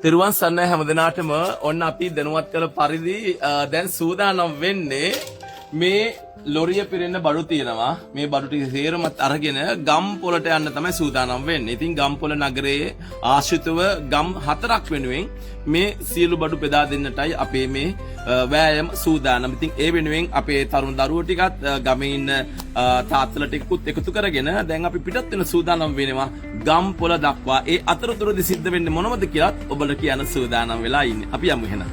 තෙරුවන් සරණයි හැම දිනාටම. ඔන්න අපි දැනුවත් කළ පරිදි දැන් සූදානම් වෙන්නේ මේ ලොරිය පිරෙන්න බඩු තියෙනවා. මේ බඩු ටික සේරමත් අරගෙන ගම්පොළට යන්න තමයි සූදානම් වෙන්නේ. ඉතින් ගම්පොළ නගරයේ ආශ්‍රිතව ගම් 4ක් වෙනුවෙන් මේ සියලු බඩු බෙදා දෙන්නටයි අපේ මේ වෑයම සූදානම්. ඉතින් ඒ වෙනුවෙන් අපේ තරුණ දරුවෝ ටිකත් ගමේ ඉන්න තාත්තලා ටිකකුත් එකතු කරගෙන දැන් අපි පිටත් වෙන සූදානම් වෙනවා ගම්පොළ දක්වා. ඒ අතරතුරදී සිද්ධ වෙන්නේ මොනවද කියලාත් ඔබට කියන්න සූදානම් වෙලා ඉන්නේ. අපි යමු එහෙනම්.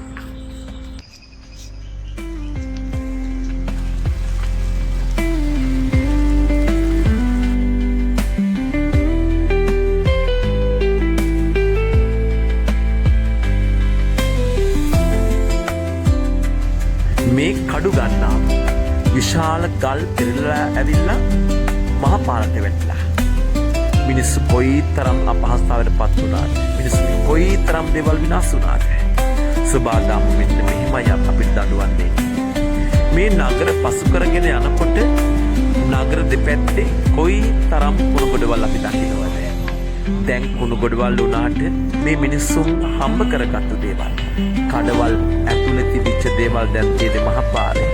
මේ කඩු ගන්නා විශාල ගල් පෙරලලා ඇවිල්ලා මහ පාරට වැටිලා. මිනිස්සු කොයි තරම් අපහසුතාවයට පත් වුණාද? මිනිස්සු කොයි තරම් දේවල් විනාශ වුණාද? සබාදහම මෙන්න මෙහෙමයි අපිට දඬුවම් දෙන්නේ. මේ නගර පසු කරගෙන යනකොට නගර දෙපැත්තේ කොයි තරම් කුණු ගොඩවල් අපි දකිනවද? දැන් කුණු ගොඩවල් වුණාට මේ මිනිස්සුන් හම්බ කරගත්තු දේවල්, කඩවල් ඇතුලේ තිබිච්ච දේවල් දැන් තියෙන්නේ මහපාරේ.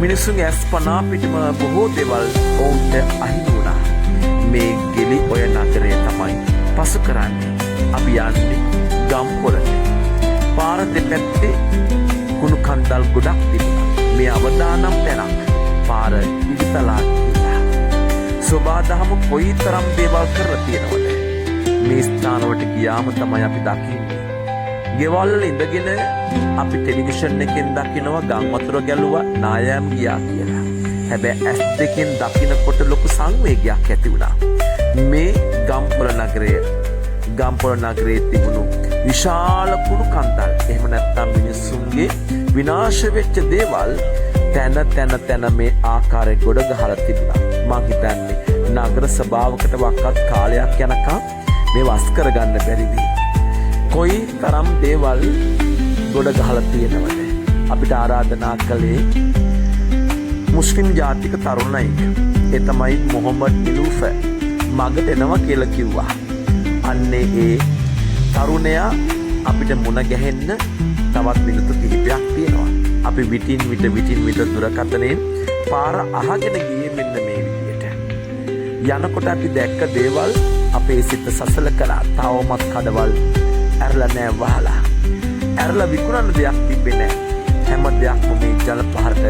මිනිස්සුන්ගේ ඇස් පනා පිටම බොහෝ දේවල් ඔවුන්ට අහිමි වුණා. මේ ගෙලි ඔය නගරය තමයි පසු කරන්නේ. අපි යන්නේ ගම්පොළට. පාර දෙපැත්තේ කුණු කන්දල් ගොඩක් තිබුණා. මේ අවදානම් තැනක්. පාර ඉදිතලා ගිහිල්ලා. සොබාදහම කොයි තරම් දේවල් කරලා තියෙනවද? මේ ස්ථානවලට ගියාම තමයි අපි දකින්නේ. ගෙවල් වල ඉඳගෙන අපි ටෙලිවිෂන් එකෙන් දකිනවා ගම් වතුර ගැලුවා, නායම් ගියා කියලා. හැබැයි ඇස් දෙකෙන් දකිනකොට ලොකු සංවේගයක් ඇති වුණා. මේ ගම්පොළ නගරය, ගම්පොළ නගරයේ තිබුණු විශාල කුණු කන්දල්, එහෙම නැත්නම් මිනිස්සුන්ගේ විනාශ වෙච්ච දේවල් තැන තැන තැන මේ ආකාරයෙන් ගොඩ ගහලා තිබුණා. මං හිතන්නේ නගර සභාවකට වක්වත් කාලයක් යනකම් මේ වස් කරගන්න බැරි වෙයි. කොයි තරම් දේවල් ගොඩ ගහලා තියෙනවද? අපිට ආරාධනා කළේ මුස්ලිම් ජාතික තරුණයෙක්. ඒ තමයි මොහොමඩ් නිලූෆර්. මගට එනවා කියලා කිව්වා. අන්නේ ඒ තරුණයා අපිට මුණ ගැහෙන්න තවත් මිනිත්තු කිහිපයක් තියෙනවා. අපි විටින් විට විටින් විට දුරකථනයෙන් පාර අහගෙන ගියේ මෙන්න මේ විදියට. යනකොට අපි දැක්ක දේවල් අපේ සිත සසල කළා. තවමත් කඩවල් ඇරලා නෑ වහලා. ඇරලා විකුණන්න දෙයක් තිබ්බේ නෑ. හැම දෙයක්ම මේ ජල පහරට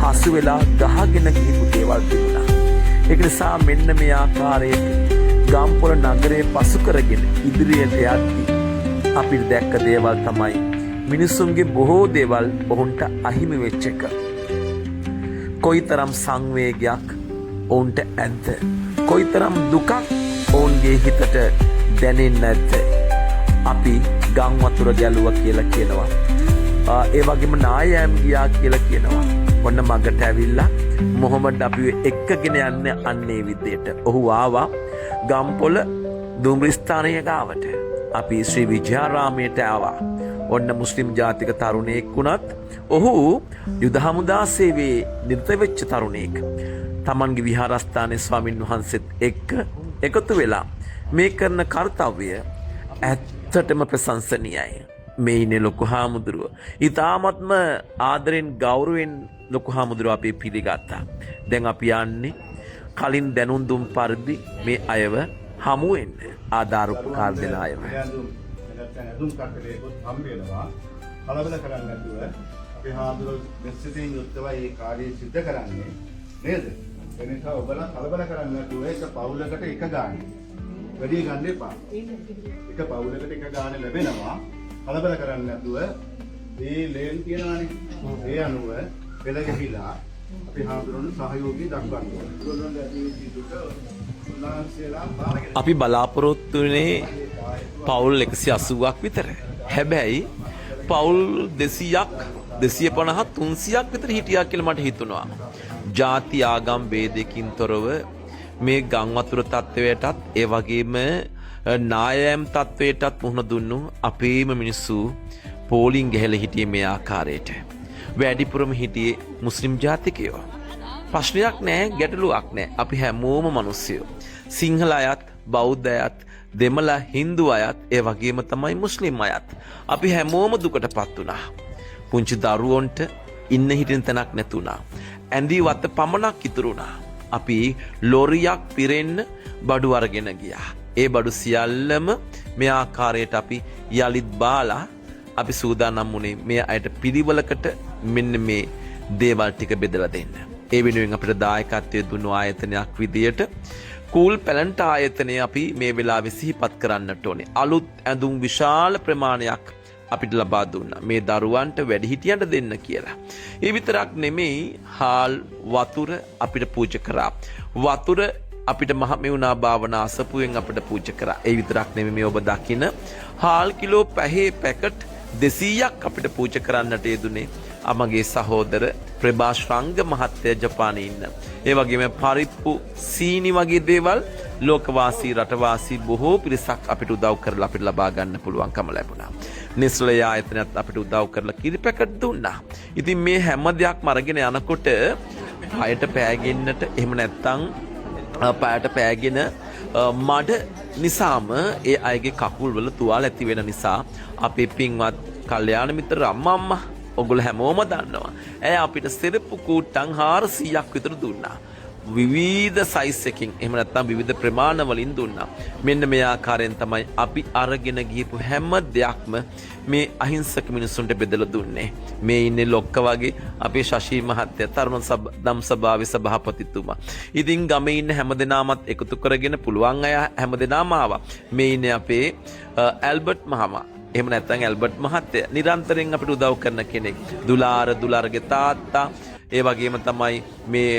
හසු වෙලා ගහගෙන ගිහපු දේවල් තිබුණා. ඒක නිසා මෙන්න මේ ආකාරයට ගම්පොළ නගරය පසු කරගෙන ඉදිරියට යද්දී අපිට දැක්ක දේවල් තමයි මිනිසුන්ගේ බොහෝ දේවල් ඔවුන්ට අහිමි වෙච්ච එක. කොයිතරම් සංවේගයක් ඔවුන්ට ඇද්ද? කොයිතරම් දුකක් ඔවුන්ගේ හිතට දැනෙන්නේ නැද්ද? අපි ගම් වතුර ගැලුවා කියලා කියනවා. ඒ වගේම නායෑම් ගියා කියලා කියනවා. ඔන්න මගට ඇවිල්ලා මොහොමඩ් අපිව එක්කගෙන යන්න අන්නේ විදියට. ඔහු ආවා ගම්පොළ දුම්රිය ස්ථානය ගාවට. අපි ශ්‍රී විජයාරාමයට ආවා. ඔන්න මුස්ලිම් ජාතික තරුණයෙක් වුණත් ඔහු යුද හමුදා සේවයේ නිරත වෙච්ච තරුණයෙක්. තමන්ගේ විහාරස්ථානයේ ස්වාමින් වහන්සේත් එක්ක එකතු වෙලා මේ කරන කර්තව්‍ය ඇත්තටම ප්‍රශංසනීයයි. මේ ඉන්නේ ලොකු හාමුදුරුව. ඉතාමත්ම ආදරෙන් ගෞරවයෙන් ලොකු හාමුදුරුව අපි පිළිගත්තා. දැන් අපි යන්නේ කලින් දැනුම් දුන් පරිදි මේ අයව හමු වෙන්න, ආධාර උපකාර දෙන අයව. නැතුම් කට්ටලයකුත් හම්බ වෙනවා. කලබල කරන්නේ නැතුව අපි හාමුදුරුවෝ මෙසිතින් යුක්තවයි මේ කාර්යය සිද්ධ කරන්නේ නේද? ඒ නිසා ඔබලා කලබල කරන්නේ නැතුව එක පවුලකට එක ගානේ. වැඩි ගන්න එපා. එක පවුලකට එක ගානේ ලැබෙනවා. කලබල කරන්නේ නැතුව මේ ලේන් තියනවානේ. ඒ අනුව පෙළ ගැහිලා අපි හාමුදුරුවෝ සහයෝගය දක්වන්න ඕනේ. ඒගොල්ලන්ට ඇති වෙච්ච දුක උන්වහන්සේලා බාරගෙන අපි බලාපොරොත්තු වෙන්නේ පවුල් 180ක් විතර. හැබැයි පවුල් 200ක් 250 300ක් විතර හිටියා කියලා මට හිතුණා. ජාති ආගම් භේදයකින් තොරව මේ ගම් වතුර තත්ත්වයටත් ඒ වගේම නායෑම් තත්ත්වයටත් මුහුණ දුන්නු අපේම මිනිස්සු පෝලිං ගැහලා හිටියේ මේ ආකාරයට. වැඩිපුරම හිටියේ මුස්ලිම් ජාතිකයෝ. ප්‍රශ්නයක් නෑ, ගැටලුවක් නෑ. අපි හැමෝම මිනිස්සුයෝ. සිංහල අයත් බෞද්ධ අයත් දෙමළ හින්දු අයත් ඒ වගේම තමයි මුස්ලිම් අයත්. අපි හැමෝම දුකටපත් වුණා. පුංචි දරුවන්ට ඉන්න හිටින තැනක් නැතුණා. ඇඳි වත පමණක් ඉතුරු වුණා. අපි ලොරියක් පිරෙන්න බඩු අරගෙන ගියා. ඒ බඩු සියල්ලම මේ ආකාරයට අපි යලිත් බාලා අපි සූදානම් වුණේ මේ අයට පිළිවෙලකට මෙන්න මේ දේවල් ටික බෙදලා දෙන්න. ඒ වෙනුවෙන් අපිට දායකත්වය දුන්නු ආයතනයක් විදියට කූල් පැලන්ට ආයතනය අපි මේ වෙලාවේ සිහිපත් කරන්නට ඕනේ. අලුත් ඇඳුම් විශාල ප්‍රමාණයක් අපිට ලබා දුන්නා. මේ දරුවන්ට වැඩිහිටියන්ට දෙන්න කියලා. ඒ විතරක් නෙමෙයි, හාල් වතුර අපිට පූජා කරා. වතුර අපිට මහමෙවුනා භාවනා අසපුවෙන් අපිට පූජා කරා. ඒ විතරක් නෙමෙයි, මේ ඔබ දකින හාල් කිලෝ 5 පැකට් 200ක් අපිට පූජා කරන්නට යෙදුනේ මගේ සහෝදර ප්‍රභාෂ් රංග මහත්තයා ජපානයේ ඉන්න. ඒ වගේම පරිප්පු, සීනි වගේ දේවල් ලෝකවාසී රටවාසී බොහෝ පිරිසක් අපිට උදව් කරලා අපිට ලබා ගන්න පුළුවන්කම ලැබුණා. නෙස්ලේ ආයතනයත් අපිට උදව් කරලා කිරි පැකට් දුන්නා. ඉතින් මේ හැම දෙයක්ම අරගෙන යනකොට පයට පෑගෙන්නට එහෙම නැත්නම් පයට පෑගෙන මඩ නිසාම ඒ අයගේ කකුල් වල තුවාල ඇති වෙන නිසා අපේ පින්වත් කල්යාණ මිත්‍ර අම්මා, ඔගොල්ලෝ හැමෝම දන්නවා. ඇය අපිට සෙරප්පු කූට්ටම් 400ක් විතර දුන්නා. විවිධ සයිස් එකකින් එහෙම නැත්නම් විවිධ ප්‍රමාණ වලින් දුන්නා. මෙන්න මේ ආකාරයෙන් තමයි අපි අරගෙන ගියපු හැම දෙයක්ම මේ අහිංසක මිනිස්සුන්ට බෙදලා දුන්නේ. මේ ඉන්නේ ලොක්ක වගේ අපේ ශශී මහත්තයා, තරුණ දම් සභාවේ සභාපතිතුමා. ඉතින් ගමේ ඉන්න හැම දෙනාමත් එකතු කරගෙන පුළුවන් අය හැම දෙනාම ආවා. මේ ඉන්නේ අපේ ඇල්බර්ට් මහමා. එහෙම නැත්නම් ඇල්බර්ට් මහත්තයා නිරන්තරයෙන් අපිට උදව් කරන කෙනෙක්. දුලාර, දුලාරගේ තාත්තා, ඒ වගේම තමයි මේ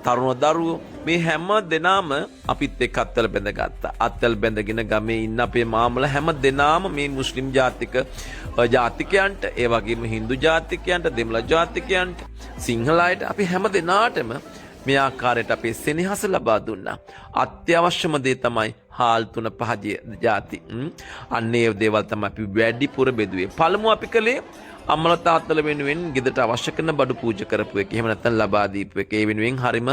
තරුණ දරුවෝ, මේ හැම දෙනාම අපිත් එක්ක අත්වල බැඳගත්තා. අත්වල බැඳගෙන ගමේ ඉන්න අපේ මාමලා හැම දෙනාම මේ මුස්ලිම් ජාතිකයන්ට, ඒ වගේම හින්දු ජාතිකයන්ට, දෙමළ ජාතිකයන්ට, සිංහල අයට, අපි හැම දෙනාටම මේ ආකාරයට අපේ සෙනෙහස ලබා දුන්නා. අත්‍යවශ්‍යම දේ තමයි හාල් තුන පහ ජාති. අන්න ඒ දේවල් තමයි අපි වැඩිපුර බෙදුවේ. පළමුව අපි කළේ අම්මලා තාත්තලා වෙනුවෙන් ගෙදරට අවශ්‍ය කරන බඩු පූජා කරපු එක. එහෙම නැත්නම් ලබා දීපු එක. ඒ වෙනුවෙන් හරිම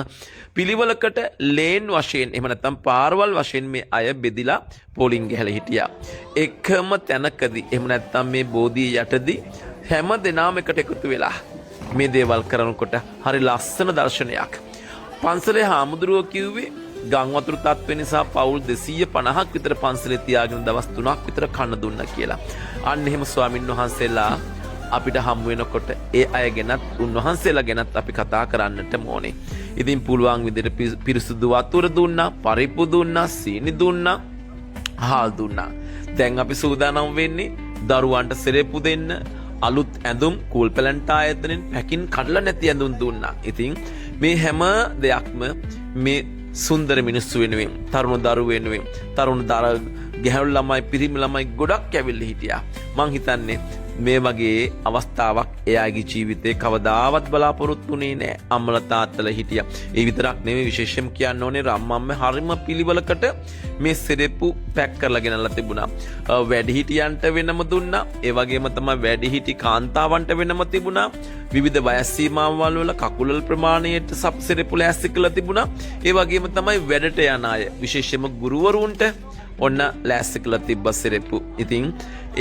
පිළිවෙලකට ලේන් වශයෙන් එහෙම නැත්නම් පාරවල් වශයෙන් මේ අය බෙදිලා පොලිං ගහලා හිටියා. එකම තැනකදී එහෙම නැත්නම් මේ බෝධිය යටදී හැම දෙනාම එකට එකතු වෙලා මේ දේවල් කරනකොට හරි ලස්සන දර්ශනයක්. පන්සලේ හාමුදුරුවෝ කිව්වේ ගම් වතුර තත්ත්වය නිසා පවුල් 250ක් විතර පන්සලේ තියාගෙන දවස් 3ක් විතර කන්න දුන්නා කියලා. අන්න එහෙම ස්වාමින් වහන්සේලා අපිට හමු වෙනකොට ඒ අය ගැනත් උන්වහන්සේලා ගැනත් අපි කතා කරන්නට ඕනේ. ඉතින් පුළුවන් විදිහට පිරිසුදු වතුර දුන්නා, පරිප්පු දුන්නා, සීනි දුන්නා, හාල් දුන්නා. දැන් අපි සූදානම් වෙන්නේ දරුවන්ට සෙරෙප්පු දෙන්න, අලුත් ඇඳුම් කූල් පැලන්ට ආයතනෙන් පැකින් කඩලා නැති ඇඳුම් දුන්නා. ඉතින් මේ හැම දෙයක්ම මේ සුන්දර මිනිස්සු වෙනුවෙන්, තරුණ දරුවෝ වෙනුවෙන්, තරුණ දර ගැහැණු ළමයි, පිරිමි ළමයි ගොඩක් ඇවිල්ලා හිටියා. මං හිතන්නේ මේ වගේ අවස්ථාවක් එයාගේ ජීවිතේ කවදාවත් බලාපොරොත්තු වුණේ නෑ. අම්මලා තාත්තලා හිටියා. ඒ විතරක් නෙමෙයි, විශේෂයෙන්ම කියන්න ඕනේ රම්මම්ම හරිම පිළිවෙලකට මේ සෙරෙප්පු පැක් කරලා ගෙනල්ලා තිබුණා. වැඩිහිටියන්ට වෙනම දුන්නා. ඒ වගේම තමයි වැඩිහිටි කාන්තාවන්ට වෙනම තිබුණා. විවිධ වයස් සීමාවල් වල කකුල් ප්‍රමාණයට සෙරෙප්පු ලෑස්ති කරලා තිබුණා. ඒ වගේම තමයි වැඩට යන අය, විශේෂයෙන්ම ගුරුවරුන්ට ඔන්න ලෑස්ති කරලා තිබ්බ සෙරෙප්පු. ඉතින්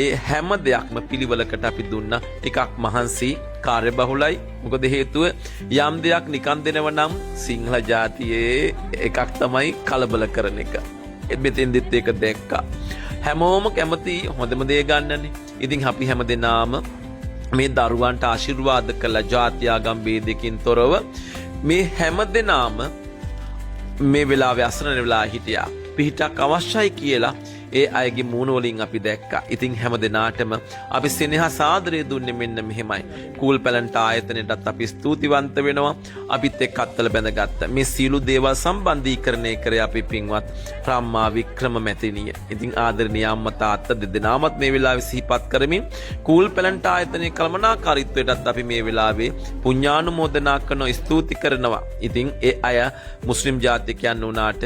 ඒ හැම දෙයක්ම පිළිවෙලකට අපි දුන්නා. ටිකක් මහන්සි, කාර්යබහුලයි. මොකද හේතුව යම් දෙයක් නිකන් දෙනව නම් සිංහල ජාතියේ එකක් තමයි කලබල කරන එක. මෙතෙන්දිත් ඒක දැක්කා. හැමෝම කැමති හොඳම දේ ගන්නනේ. ඉතින් අපි හැම දෙනාම මේ දරුවන්ට ආශිර්වාද කළා ජාති ආගම් භේදයකින් තොරව. මේ හැම දෙනාම මේ වෙලාවේ අසරණ වෙලා හිටියා. පිහිටක් අවශ්‍යයි කියලා ඒ අයගේ මූණ වලින් අපි දැක්කා. ඉතින් හැම දෙනාටම අපි සෙනෙහස ආදරය දුන්නේ මෙන්න මෙහෙමයි. කූල් පැලන්ට ආයතනයටත් අපි ස්තුතිවන්ත වෙනවා. අපිත් එක්ක අත්වල බැඳගත්ත. මේ සියලු දේවල් සම්බන්ධීකරණය කරේ අපි පින්වත් රම්මා වික්‍රම මැතිණිය. ඉතින් ආදරණීය අම්මා තාත්තා දෙදෙනාමත් මේ වෙලාවේ සිහිපත් කරමින් කූල් පැලන්ට ආයතනයේ කළමනාකාරීත්වයටත් අපි මේ වෙලාවේ පුණ්‍යානුමෝදනා කරනවා, ස්තුති කරනවා. ඉතින් ඒ අය මුස්ලිම් ජාතිකයන් වුණාට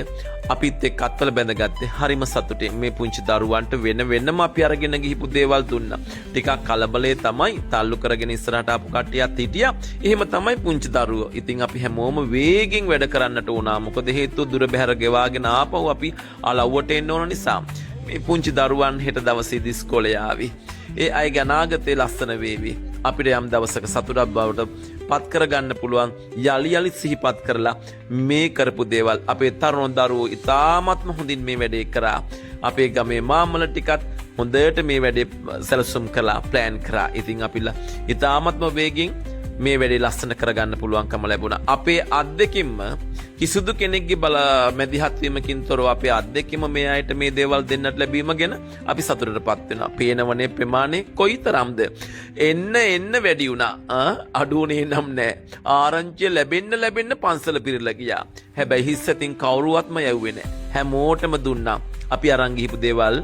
අපිත් එක්ක අත්වල බැඳගත්තේ හරිම සතුටින්. මේ පුංචි දරුවන්ට වෙන වෙනම අපි අරගෙන ගිහිපු දේවල් දුන්නා. ටිකක් කලබලේ තමයි, තල්ලු කරගෙන ඉස්සරහට ආපු කට්ටියත් හිටියා. එහෙම තමයි පුංචි දරුවෝ. ඉතින් අපි හැමෝම වේගෙන් වැඩ කරන්නට වුණා. මොකද හේතුව දුර බැහැර ගෙවාගෙන ආපහු අපි අලව්වට එන්න ඕන නිසා. මේ පුංචි දරුවන් හෙට දවසේදී ඉස්කෝලේ ආවි. ඒ අයගේ අනාගතේ ලස්සන වේවි. අපිට යම් දවසක සතුටක් බවට පත් කරගන්න පුළුවන් යලි යලිත් සිහිපත් කරලා මේ කරපු දේවල්. අපේ තරුණ දරුවෝ ඉතාමත්ම හොඳින් මේ වැඩේ කරා. අපේ ගමේ මාමල ටිකත් හොඳට මේ වැඩේ සැලසුම් කළා, ප්ලෑන් කරා. ඉතින් අපිලා ඉතාමත්ම වේගෙන් මේ වැඩේ ලස්සන කරගන්න පුළුවන්කම ලැබුණා. අපේ අත් දෙකින්ම, කිසිදු කෙනෙක්ගේ බල මැදිහත් වීමකින් තොරව අපේ අත් දෙකින්ම මේ අයට මේ දේවල් දෙන්නට ලැබීම ගැන අපි සතුටටපත් වෙනවා. පේනවනේ ප්‍රමාණය කොයිතරම්ද? එන්න එන්න වැඩි වුණා. අඩු වුණේ නම් නෑ. ආරංචිය ලැබෙන්න ලැබෙන්න පන්සල පිරিলা ගියා. හැබැයි හිස් අතින් කවුරුවත්ම යව්වේ නෑ. හැමෝටම දුන්නා. අපි අරන් ගිහිපු දේවල්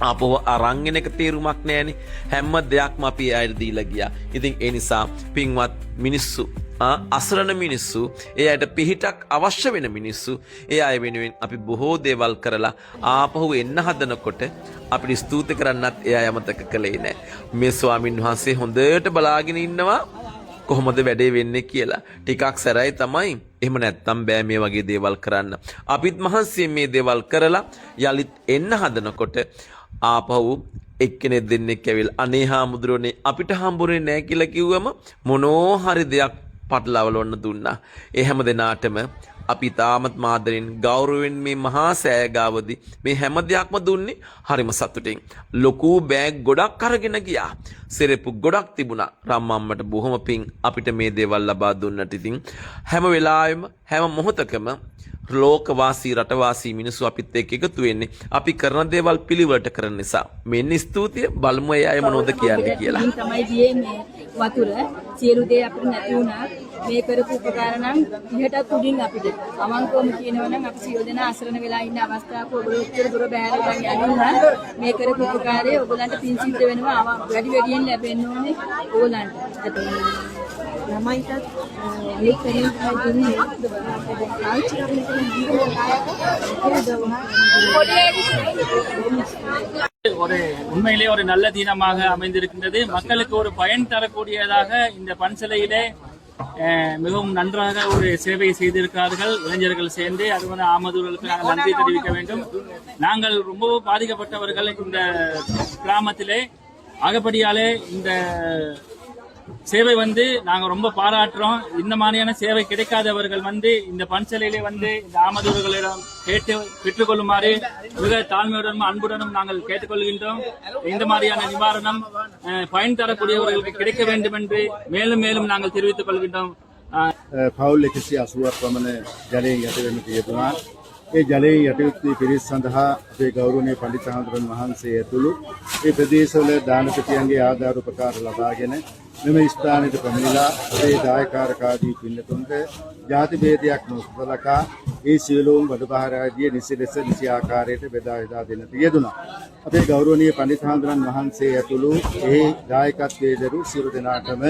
ආපහු අරන් එන එක තේරුමක් නෑනේ. හැම දෙයක්ම අපි ඒ අයට දීලා ගියා. ඉතින් ඒ නිසා පින්වත් මිනිස්සු, අසරණ මිනිස්සු, ඒ අයට පිහිටක් අවශ්‍ය වෙන මිනිස්සු, ඒ අය වෙනුවෙන් අපි බොහෝ දේවල් කරලා ආපහු එන්න හදනකොට අපිට ස්තුති කරන්නත් ඒ අය අමතක කළේ නෑ. මේ ස්වාමින් වහන්සේ හොඳට බලාගෙන ඉන්නවා කොහොමද වැඩේ වෙන්නේ කියලා. ටිකක් සැරයි තමයි. එහෙම නැත්තම් බෑ මේ වගේ දේවල් කරන්න. අපිත් මහන්සියෙන් මේ දේවල් කරලා යලිත් එන්න හදනකොට ආපහු එක්කෙනෙක් දෙන්නෙක් ඇවිල්ලා අනේ හාමුදුරුවනේ අපිට හම්බුනේ නෑ කියලා කිව්වම මොනෝ හරි දෙයක් පටලවලවන්න දුන්නා. ඒ හැම දෙනාටම අපි තාමත් ආදරෙන් ගෞරවයෙන් මේ මහා සෑය ගාවදී මේ හැම දෙයක්ම දුන්නේ හරිම සතුටින්. ලොකු බෑග් ගොඩක් අරගෙන ගියා. සෙරෙප්පු ගොඩක් තිබුණා. රම්මම්මට බොහොම පිං අපිට මේ දේවල් ලබා දුන්නට. ඉතින් හැම වෙලාවෙම හැම මොහොතකම ලෝකවාසී රටවාසී මිනිස්සු අපිත් එක්ක එකතු වෙන්නේ අපි කරන දේවල් පිළිවෙලට කරන නිසා. මෙන්න ස්තුතිය. බලමු ඒ අය මොනවද කියන්නේ කියලා. ඉතින් තමයි ගියේ මේ වතුර සියලු දේ අපිට නැති වුණා. මේ කරපු උපකාර නම් ඉහටත් උඩින් අපිට අවංකවම කියනවා නම් අපි සියලු දෙනා අසරණ වෙලා ඉන්න අවස්ථාවක ඔයගොල්ලෝ ඔච්චර දුර බැහැර වෙලා යන්නේ නම් මේ කරපු උපකාරය ඔයගොල්ලන්ට පින් සිද්ධ වෙනවා. වැඩි වැඩියෙන් ලැබෙන්න ඕනේ ඔයගොල්ලන්ට. ළමයිටත් අලුත් පැනල් තමයි දුන්නේ. පාවිච්චි කරන එක හොඳ ஒரு உண்மையிலே ஒரு நல்ல தினமாக அமைந்திருக்கின்றது. மக்களுக்கு ஒரு பயன் தரக்கூடியதாக இந்த பன்சலையிலே மிகவும் நன்றாக ஒரு சேவை செய்திருக்கிறார்கள் இளைஞர்கள் சேர்ந்து. அதுபோல ஆமதூர்களுக்கு நாங்கள் நன்றி தெரிவிக்க வேண்டும். நாங்கள் ரொம்பவும் பாதிக்கப்பட்டவர்கள் இந்த கிராமத்திலே. ஆகப்படியாலே இந்த சேவை வந்து நாங்க ரொம்ப பாராட்டுறோம். இந்த மாதிரியான சேவை கிடைக்காதவர்கள் வந்து இந்த பன்சலையிலே வந்து இந்த ஆமதூர்களிடம் கேட்டு பெற்றுக்கொள்ளுமாறு மிக தாழ்மையுடனும் அன்புடனும் நாங்கள் கேட்டுக்கொள்கின்றோம். இந்த மாதிரியான நிவாரணம் பயன் தரக்கூடியவர்களுக்கு கிடைக்க வேண்டும் என்று மேலும் மேலும் நாங்கள் தெரிவித்துக் கொள்கின்றோம். පවුල් 180ක් පමණ ජලයෙන් යට වෙන්න තිබුණා. ඒ ජලයෙන් යටයුතු වී පිරිස් සඳහා අපේ ගෞරවනීය පණ්ඩිත හාමුදුරන් වහන්සේ ඇතුළු ඒ ප්‍රදේශවල දානපතියන්ගේ ආධාර උපකාර ලබාගෙන මෙම ස්ථානයට පැමිණිලා අපේ දායකාරකාදී පින්නතුන්ට ජාති භේදයක් නොසලකා ඒ සියලුම බඩ ආදිය නිසි ලෙස නිසි ආකාරයට බෙදා බෙදා දෙන්න තියදුනා. අපේ ගෞරවනීය පණ්ඩිත හාමුදුරන් වහන්සේ ඇතුළු එහි දායකත්වයේ දරු සියලු දෙනාටම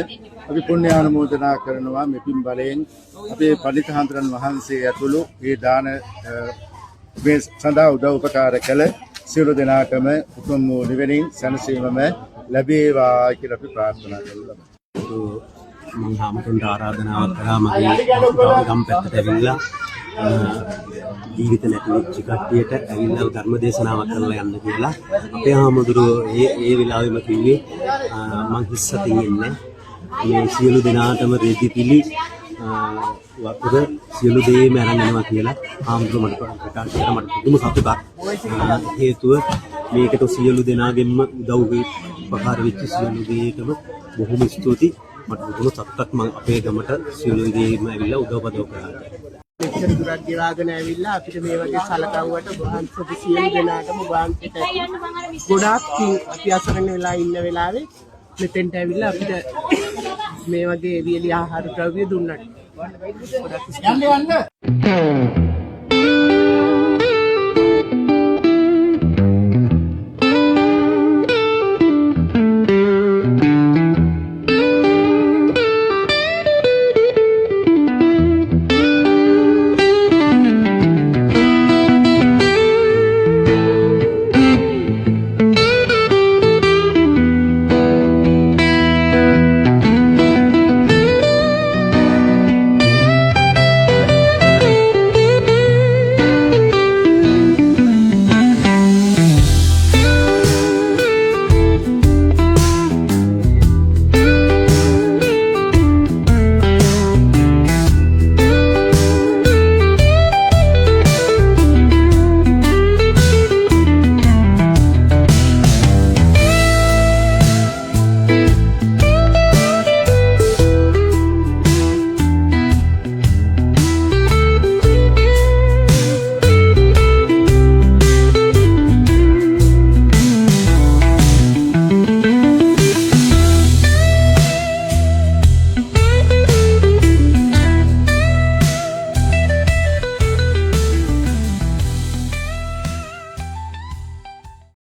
අපි පුණ්‍යානුමෝදනා කරනවා. මෙපින් බලයෙන් අපේ පණ්ඩිත හාමුදුරන් වහන්සේ ඇතුළු ඒ දාන මේ සඳහා උදව් උපකාර කළ සියලු දෙනාටම උතුම් වූ නිවනින් සැනසීමම ලැබේවා කියලා අපි ප්‍රාර්ථනා කරනවා. මං හාමුදුරන්ට ආරාධනාවක් කළා මගේ ගම් පැත්තට ඇවිල්ලා ජීවිත නැති වෙච්ච කට්ටියට ඇවිල්ලා ධර්ම දේශනාවක් කරලා යන්න කියලා. අපේ හාමුදුරුවෝ ඒ ඒ වෙලාවෙම කිව්වේ මං හිස් අතින් එන්නේ මේ සියලු දෙනාටම රෙදි පිළි වතුර සියලු දේම අරන් එනවා කියලා හාමුදුරුවෝ මට ප්‍රකාශ කරා. මට පුදුම සතුටක්. හේතුව මේකට සියලු දෙනාගෙන්ම උදව් උපකාර වෙච්ච සියලු දේටම බොහොම ස්තුතියි. මට පුදුම සතුටක් මං අපේ ගමට සියලු දේම ඇවිල්ලා උදව් පදව් කරාට. මෙච්චර දුරක් ගෙවාගෙන ඇවිල්ලා අපිට මේ වගේ සලකවුවට වහන්සේ සියලු දෙනාටම වහන්සේට ගොඩාක් පිං. අපි අසරණ වෙලා ඉන්න වෙලාවේ මෙතෙන්ට ඇවිල්ලා අපිට මේ වගේ වියලි ආහාර ද්‍රව්‍ය දුන්නට ගොඩක් ස්තුතියි.